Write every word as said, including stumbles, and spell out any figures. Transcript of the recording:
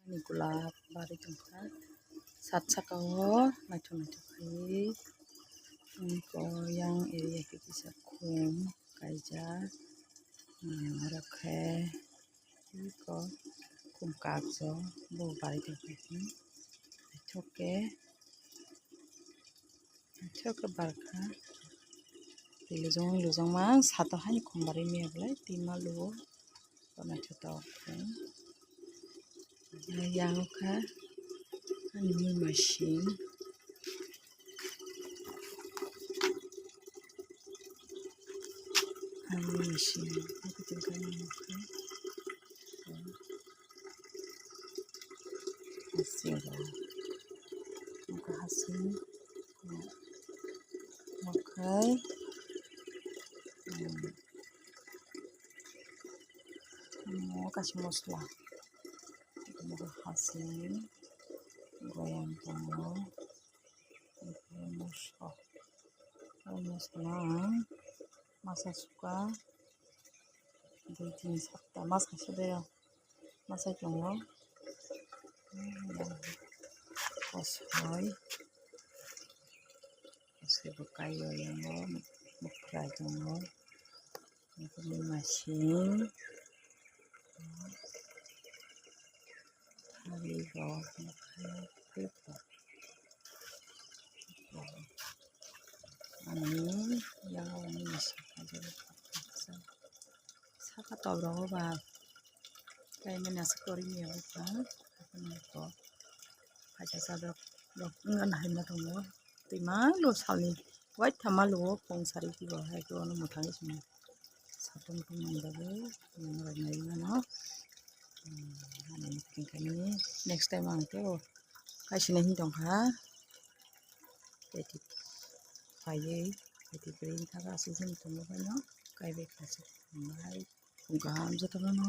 Ni gulab bari tongkha. Sat saka o naithok naithok khe. Wngkha yang area khe kisa khum kaijak. Aro khe iko khum kakjak bo bari tongkha. Naithok khe. Naithok khe barkha. Twi lujung lujung mang sato haino khum barwi maya belai twi ma luo. Naithotok khe. Yang kha ani mui masing. Ani mui masing. Hasing rok. Wngkha hasing. Mokhai. Omo kaisa mosla. Omo hasing. Goyang tongo. Mosla. O mosla ang masa suka. Dui tin sapta mas kaisa bera masai tongo. Kosoi kosoi bo kaio yango bwkhwrai tongo. Bini masing thari rok ani yago ani saka saka top rogo ba kaimani aswk kwrwi manya wngkha. Haino kok phaisa sajak rok wngna haino tongo. Twi ma lo salni waitha ma lo phung sari kibo hai khe ono mwthangwi swngo. Satung thung manjagwi norok naiwi mano. Next time ang tei kaisina hin tongkha. Tei phaiwi tei kwrwi wngkha aswk jani tongo phano kaibai khasu hai. Kaham jotono no